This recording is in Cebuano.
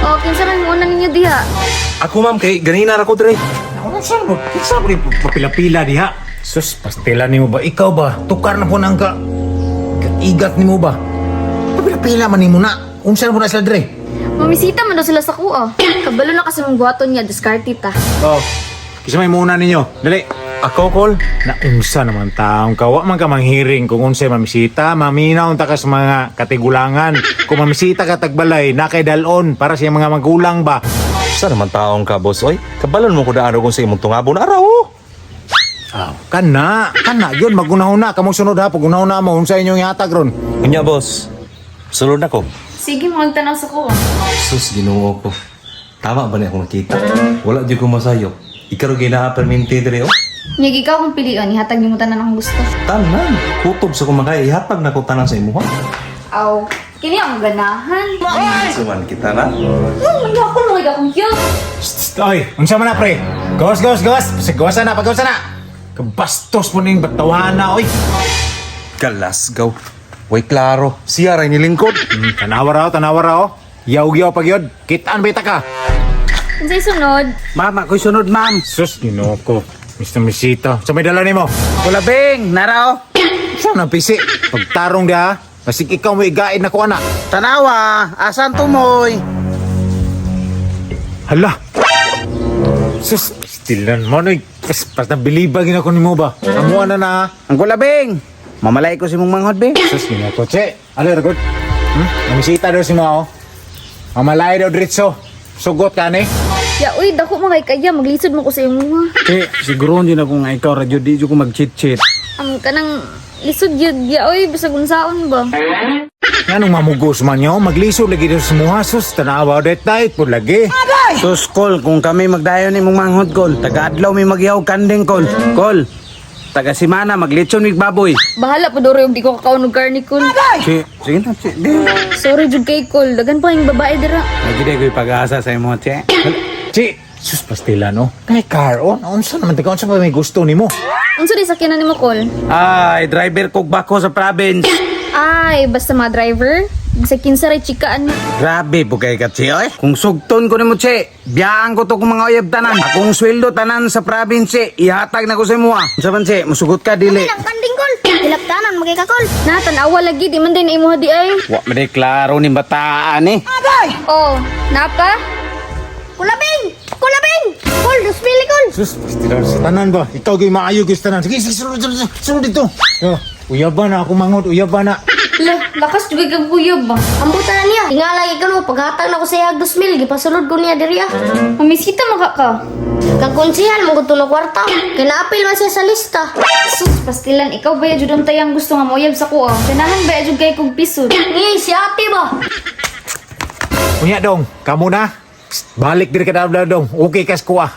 O, kinsa man muna ninyo diha? Ako, ma'am, kay ganina ra ko dire. Ako saan mo? Kinsa mo ni papila-pila diha? Sus, pastila nimo ba? Ikaw ba? Tukar na po nang ka. Igat nimo ba? Papila-pila man nimo na. Unsa na po na sila dire? Mamisita man daw sila sa kuha. Kabalo na kasi mong buhaton niya, diskarte ta. Oh, kinsa may muna ninyo? Dali. Ako, Kol. Naunsa naman taong ka. Wa man ka manghiring kung unsay mamisita. Maminaw ta ka sa mga katigulangan. Kung mamisita ka tagbalay, na kay dalon para sa iyang mga magulang ba. Sa naman taong ka, boss, oy. Kabalon mo ko daan kung sa imong tungabon araw. Oh. Aw, kana, kana yun magunahuna kamo sunod ha, pagunahuna mo unsa inyong ihatag ron. Unya, boss. Sulod na ko. Sige, magtanaw sa kuha. Sus, Ginoo ko. Tama ba ni akong nakita? Wala di ko masayop. Ikaw rin ginaa perminti dire, oh. Nyag ikaw kung pilion, ihatag nimo tanan akong gusto. Tanan. Kutob sa kumakaya. Ihatag na ko tanan sa imuha. Aw, kini ang ganahan. Suman kita na. Manggakol mo kay akong cute. Psst, oy, unsa man na pre? Gawas, gawas, gawas. Gawas na, pagawas na. Kabastos mo ning batawana, oy. Galasgaw. Way klaro. Siya ray nilingkod. Tanawa raw, tanawa raw. Yaw-yaw pag yun. Kitaan ba ka? Unsay sunod? Ma'am, ako'y sunod, ma'am. Sus, Ginoo ko. Mr. Misita. Sa may dala nimo. Kulabing, narao. Saan ang pisi? Pagtarong dia, basig ikaw mo igain na ko anak. Tanawa, asan tumoy? Hala! Sus, stilan mo noy. Pas, pas na bilibag na ko nimo ba? Amuan na na. Ha? Ang kulabing. Mamalay ko si mong manghod, be. Sus, ginoo ko. Che, ano record? Namisita daw si Mao. Mamalay daw diretso. Sugot ka ni. Ya, uy, dako mo kay kaya, maglisod mo ko sa imuha. Che, siguro hindi na kung ikaw, radyo di ko mag-chit-chit. Ang kanang lisod yun, ya, uy, bisag unsaon ba? Nganong mamugos man nyo, maglisod lagi daw sa muha. Sus, tanawa det night po lagi. Sus, kol, kung kami magdayon ni mong manghod, kol. Taga-adlaw may magyaw kanding, kol. Kol, taga simana, maglechon mig baboy. Bahala po doro yung di ko kakaon og karne kol. Che, sige na, che, di. Sorry jud kay kol, dagan pa yung babae dira. Lagi di ko'y pag-asa sa imo, che. Che, sus, pastila no. Kay car on, unsa naman taga, unsa pa may gusto nimo? Unsa di sakyanan nimo kol? Ay, driver kog bako sa province. Ay, basta mga driver. Sa kinsa ray chikaan. Grabe po kay ka, che, oy. Kung sugton ko nimo, che, biyaan ko to kung mga uyab tanan. Akong sweldo tanan sa province, che, ihatag na ko sa imo, ah. Unsa man, che, musugot ka, dili. Ang kanding kol. Hilaptanan magay ka kol. Na tan-awa lagi di man din na imuha di ay. Wa man di klaro ni bataan, eh. Oh, napa? Kulabing! Kulabing! Kol, dusmili kol. Sus, pastila sa tanan ba? Ikaw gyud maayo gyud sa tanan. Sige, sige, sulod, sulod, sulod dito. Yo, uyaba na ako mangod, uyaba na. La, lakas jud kay kag uyab ba. Ambutan na niya. Tingala kay kano paghatag na ko sa iyag 2,000 gipasulod ko niya diri ah. Mamisita man ka ka. Kag konsehal mo gud kwarta. Kay naapil man siya sa lista. Sus, pastilan ikaw ba jud ang tayang gusto nga mouyab sa kuha? Ganahan ba jud kay kog pisod? Ni si ate ba? Unya dong, kamo na. Psst, balik diri ka dong. Okay kas kuha.